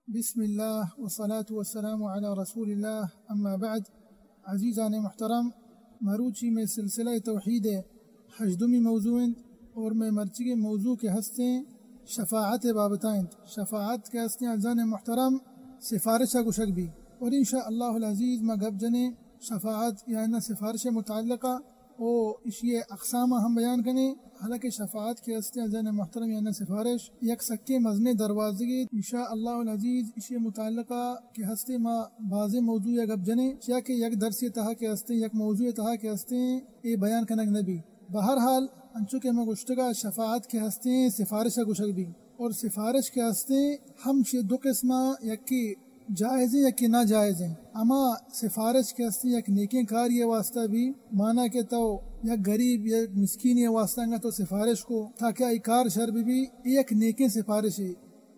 بسم اللہ والصلاة والسلام علی رسول اللہ، اما بعد۔ عزیزان محترم، مروچی میں سلسلہ توحید ہژدمی موضوع انت، اور میں مرچیگیں موضوع کہ ہستیں شفاعت بابتا انت۔ شفاعت کہ ہستیں عزیزان محترم سفارشا گوشگ بی، اور ان شاء اللہ العزیز ما گپ جنیں شفاعت یا نہ سفارش متعلقہ و اشی اقسام ہم بیان کنیں۔ حالانکہ شفاعت کہ ہستیں عزیزان محترم یا نہ سفارش یک سکیں مزنیں دروازگے، ان شاء اللہ العزیز اشی متعلقہ کہ ہستیں ما بازیں موضوع یا گپ جنیں، چیا کہ یک درسی تہا کہ ہستیں، یک موضوع تہا کہ ہستیں، اے بیان کنگ نبی۔ بہرحال، انچو کہ ما گوشتگا، شفاعت کہ ہستیں سفارش گوشگ بی، اور سفارش کہ ہستیں ہم چہ دو قسم، یکی جائزیں، یکی ناجائزیں۔ اما سفارش کہ ہستیں یک نیکیں کاری واسطہ بی، مانا کہ تو یک غریب، یک مسکینی واسطہ انگا تو سفارش کو تاکہ آئی کار شر بی بی، اے یک نیکیں سفارشی۔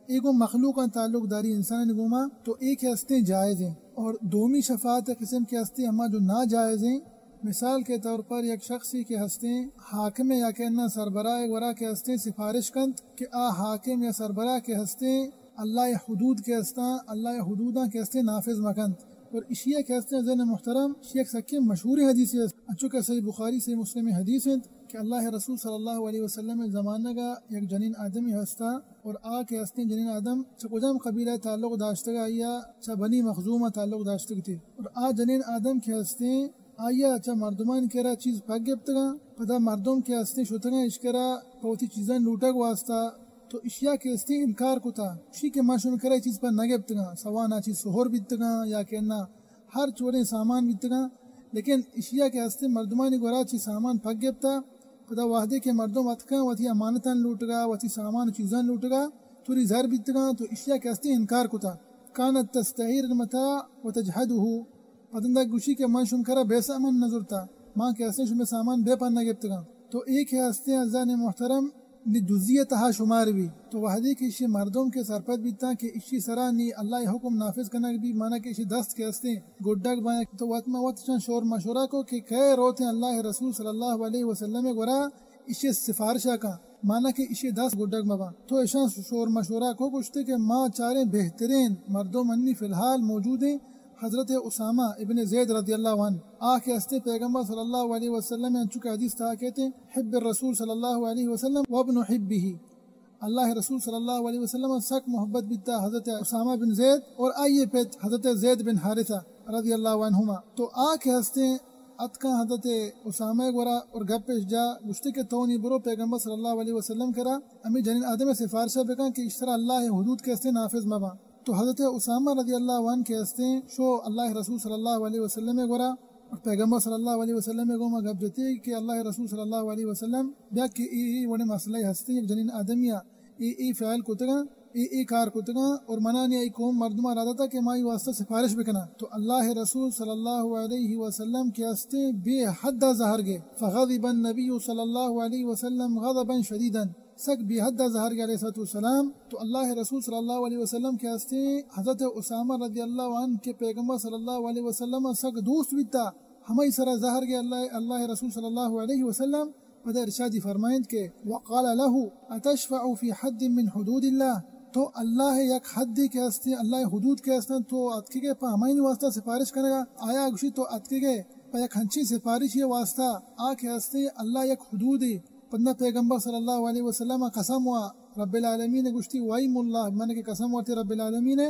اے گوں مخلوقاں تعلق داری، انسانانی گوما، تو اے کہ ہستیں جائزیں۔ اور دومی شفاعت قسم کہ ہستیں ہما جو ناجائزیں، مثال کے طور پر یک شخصی کہ ہستیں حاکم یا کہ اناں سربراہ گورا کہ ہستیں سفارش کنت کہ آ حاکم یا سربراہ کہ ہستیں اللہ حدود کہ ہستاں، اللہ حدوداں کہ ہستیں نافذ مکنت۔ اور اشیا کہ ہستیں عزیزان محترم، اشی یک سکیں مشہوریں حدیثے است، انچو کہ صحیح بخاری، صحیح مسلم حدیث انت کہ اللہ رسول صلی اللہ علیہ وسلم زمانگا یک جنین آدمی ہستا، اور آ کہ ہستیں جنین آدم چہ کجام قبیلہ تعلق داشتگ؟ آیا چہ بنی مخزوم تعلق داشتگ تے۔ اور آ جنین آدم کہ ہستیں، آیا چہ مردمان کرا چیز پک گپتگاں، پدا مردم کہ ہستیں شتگاں اش کرا پہ وتی چیزاں لوٹگ واسطہ، تو اشیا کہ ہستیں انکار کتا، اشی کہ ما شمے کرا چیز پہ نہ گپتگاں، سوانا چیز سہر بیتگاں یا کہ نہ ہر چوریں سامان بیتگاں، لیکن اشیا کہ ہستیں مردمانی گورا چی سامان پک گپتا، پدا وہدے کہ مردم اتکاں وتی امانتاں لوٹگا، وتی سامان و چیزاں لوٹگا، توری زر بیتگاں، تو اشیا کہ ہستیں انکار کتا۔ کانت تستعیر المتاع و تجحده، پدندہ گوشی کہ من شمے کرا بے سامان نزرتا، ما کہ ہستیں شمے سامان بے پہ نہ گپتگاں۔ تو اے کہ ہستیں عزیزان محترم نی دزی تہا شمار بی۔ تو وہدے کہ اشی مردم کہ سرپد بیتاں کہ اشی سرا نی اللہ حکم نافذ کنگ بی، مانا کہ اشی دست کہ ہستیں گڈگ باں، تو وت ما وت چن شور مشورہ کو کہ کئے روتیں اللہ رسول صلی اللہ علیہ وسلم گورا اشی سفارشا کن، مانا کہ اشی دست گڈگ مباں۔ تو اشاں شور مشورہ کو، گوشتے کہ ما چاریں بہترین مردم انی فی الحال موجودیں حضرت اسامہ ابن زید رضی اللہ عنہ، آ کہ ہستیں پیغمبر صلی اللہ علیہ وسلم انچو کہ حدیث تہا کہتے، حب الرسول صلی اللہ علیہ وسلم وابن حبه، اللہ رسول صلی اللہ علیہ وسلم سک محبت بیتا حضرت اسامہ بن زید اور آئیے پت حضرت زید بن حارثہ رضی اللہ عنہما۔ تو آ کہ ہستیں اتکاں حضرت اسامہ گورا اور گپش جا، گوشتے کہ تو نی برو پیغمبر صلی اللہ علیہ وسلم کرا ہمیں جنین آدم سفارشہ بکن کہ اشی سرا اللہ حدود کہ ہستیں نافذ مباں۔ تو حضرت اسامہ رضی اللہ عنہ کہ ہستیں شو اللہ رسول صلی اللہ علیہ وسلم گورا اور پیغمبر صلی اللہ علیہ وسلم گوما گپ جتے کہ اللہ رسول صلی اللہ علیہ وسلم بیا کہ اے، اے وڑیں مسئلہ ہستیں، یک جنین آدمیا اے، اے فعل کتگاں، اے، اے کار کتگاں اور منا نی آئی قوم مردماں را داتا کہ ما آئی واسطہ سفارش بکناں۔ تو اللہ رسول صلی اللہ علیہ وسلم کہ ہستیں بے حد زہر گے، فغضب النبی صلی اللہ علیہ وسلم غضبا شدیدا، سک بے حد زہر گے علیہ الصلوۃ والسلام۔ تو اللہ رسول صلی اللہ علیہ وسلم کہ ہستیں حضرت اسامہ رضی اللہ عنہ کہ پیغمبر صلی اللہ علیہ وسلم سک دوست بیتا، ہمائی سرا زہر گے اللہ، اللہ رسول صلی اللہ علیہ وسلم۔ پدا ارشادی فرمائنت کہ وقال له اتشفع في حد من حدود الله، تو اللہ یک حدی کہ ہستیں، اللہ حدود کہ ہستیں، تو اتکگے پہ ہمائنی واسطہ سفارش کنگا؟ آیا گوشی تو اتکگے پہ یک ہنچیں سفارشی واسطہ، آ کہ ہستیں اللہ یک حدودی؟ پدا پیغمبر صلی اللہ علیہ وسلم قسم وا رب العالمین گوشتی، وایم اللہ، من کہ قسم وارتی رب العالمین،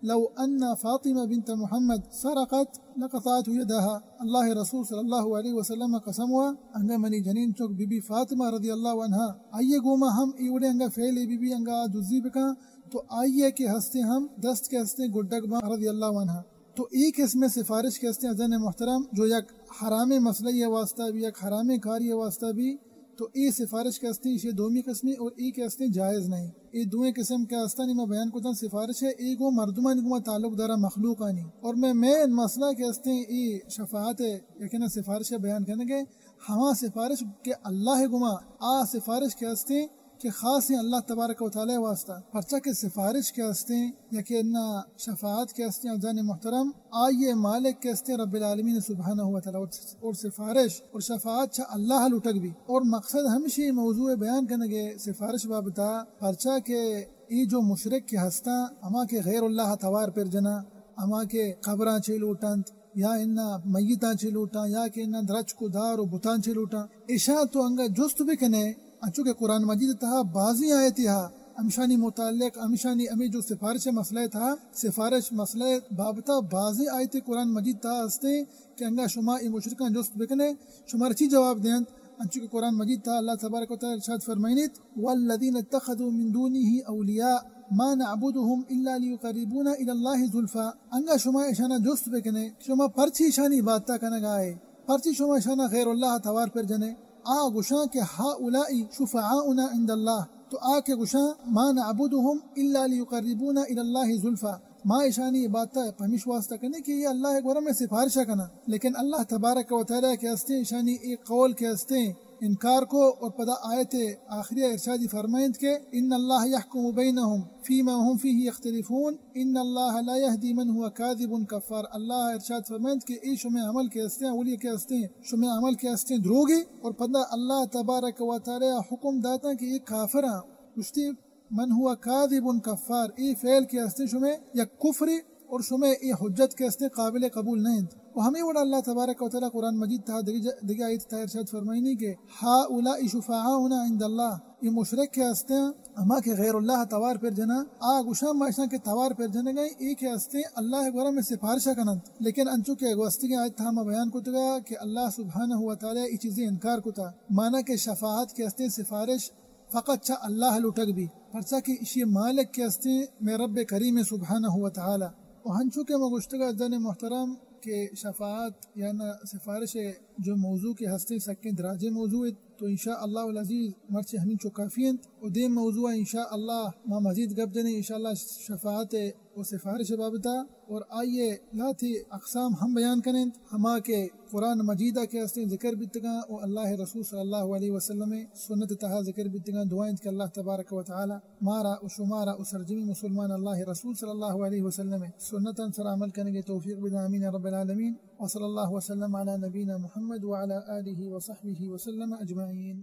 لو ان فاطمہ بنت محمد سرقت لقطعت یدها، اللہ رسول صلی اللہ علیہ وسلم قسم وا، انگا منی جنین چک بی بی فاطمہ رضی اللہ عنہا، آئیے گوما ہم ای وڑے انگا فعل بی بی، انگا دزی بکاں، تو آئیے کہ ہستیں ہم دست کہ ہستیں گڈگ باں رضی اللہ عنہا۔ تو اے قسم سفارش کہ ہستیں عزیزان محترم، جو یک حرامیں مسئلہ واسطہ بی، یک حرامیں کاری واسطہ بی، تو اے سفارش کہ ہستیں ایشی دومی قسمی اور اے کہ ہستیں جائز نہیں۔ اے دوئیں قسم کہ ہستانی ما بیان کتاں سفارش ہے، اے گوں مردمانی گوما تعلق دارا مخلوقانی۔ اور میں مین مسئلہ کہ ہستیں اے شفاعت ہے، یقیناً سفارش ہے بیان کرنے کے، ہما سفارش کہ اللہ گوما، آ سفارش کہ ہستیں کہ خاصیں اللہ تبارک و تعالی واسطہ، پرچا کہ سفارش کہ ہستیں یا کہ انا شفاعت کہ ہستیں عزیزان محترم، آئیے مالک کہ ہستیں رب العالمین سبحانہ و تعالی، اور، اور سفارش اور شفاعت چہ اللہ لوٹگ بی۔ اور مقصد ہمشی موضوع بیان کنگے سفارش بابتا، پرچا کہ اے جو مشرک کہ ہستاں، ہما کہ غیر اللہ ءَ توار پر جناں، ہما کہ قبراں چے لوٹنت، یا انا میتاں چے لوٹاں، یا کہ انا درچک و دار و بتاں چے لوٹاں، اشاں تو انگا جست بکنے، انچو کہ قرآن مجید تہا بازیں آیتے ہا ہمشانی متعلق، ہمشانی ہمے جو سفارش مسئلہ تہا، سفارش مسئلہ بابتا بازیں آیتے قرآن مجید تہا ہستیں کہ انگا شما اے مشرکاں جست بکنے، شمارا چی جواب دینت؟ انچو کہ قرآن مجید تہا اللہ تبارک و تعالی ارشاد فرمائینیت، والذین اتخذوا من دونه اولیاء ما نعبدهم الا لیقربونا الی اللہ زلفا۔ انگا شما اشانا جست بکنے، شما پرچی اشانی عبادتا کنگا ئے؟ پرچی شما اشانا غیر اللہ توار پر جنے؟ آ گوشاں کہ هؤلاء شفعاؤنا عند اللہ، تو آ کہ گوشاں ما نعبدهم الا لیقربونا الی اللہ زلفا، ما اشانی عبادتا پمیش واسطہ کنے کہ اے اللہ گورا میں سفارشہ کناں۔ لیکن اللہ تبارک و تعالی کہ ہستیں، اشانی اے قول کہ ہستیں، انکار کو، اور پدا آیت آخری ارشادی فرمائنت کہ ان اللہ یحکم بینهم فیما هم فیه یختلفون ان اللہ لا یهدی من هو کاذب کفار۔ اللہ ارشاد فرمائنت کہ اے شمے عمل کہ ہستیں، اولی کہ ہستیں، شمے عمل کہ ہستیں دروگے، اور پدا اللہ تبارک و تعالی حکم داتاں کہ اے کافراں، گوشتی من هو کاذب کفار، اے فعل کہ ہستیں شمے یک کفرے اور شمے اے حجت کہ ہستیں قابل قبول نہ انت۔ و ہمے وڑا اللہ تبارک و تعالی قرآن مجید تہا دگہ جا-، دگہ آیت تہا ارشاد فرمائینی کہ هؤلاء شفعاؤنا عند اللہ، اے مشرک کہ ہستیں، ہما کہ غیر اللہ توار پر جناں، آ گوشاں ما اشاں کہ توار پر جنگا ایں، اے کہ ہستیں اللہ گورا میں سفارشہ کننت۔ لیکن انچو کہ گوستگیں آیت تہا ما بیان کتگا کہ اللہ سبحانہ و تعالی اے چیزیں انکار کتا، مانا کہ شفاعت کہ ہستیں سفارش فقط چہ اللہ لوٹگ بی، پرچا کہ اشی مالک کہ ہستیں مئے رب کریم سبحانہ و تعالی۔ و ہنچو کہ ما گوشتگا عزیزان محترم کہ شفاعت یا نہ سفارش جو موضوع کہ ہستیں سکیں دراجیں موضوع انت، تو ان شاء اللہ العزیز مرچی ہمینچو کافی انت و دیم موضوع ان شاء اللہ ما مزید گپ جنیں ان شاء اللہ شفاعت و سفارش بابتا، اور آئیے لہتے اقسام ہم بیان کنیں، ہما کہ قرآن مجیدا کہ ہستیں ذکر بیتگاں و اللہ رسول صلی اللہ علیہ وسلم سنت تہا ذکر بیتگاں۔ دعا انت کہ اللہ تبارک و تعالی مارا و شمارا و سرجمی مسلمان اللہ رسول صلی اللہ علیہ وسلم سنتاں سر عمل کنگے توفیق بدن، آمین رب العالمین۔ وصلی اللہ وسلم علی نبینا محمد وعلی آلہ وصحبہ وسلم اجمعین۔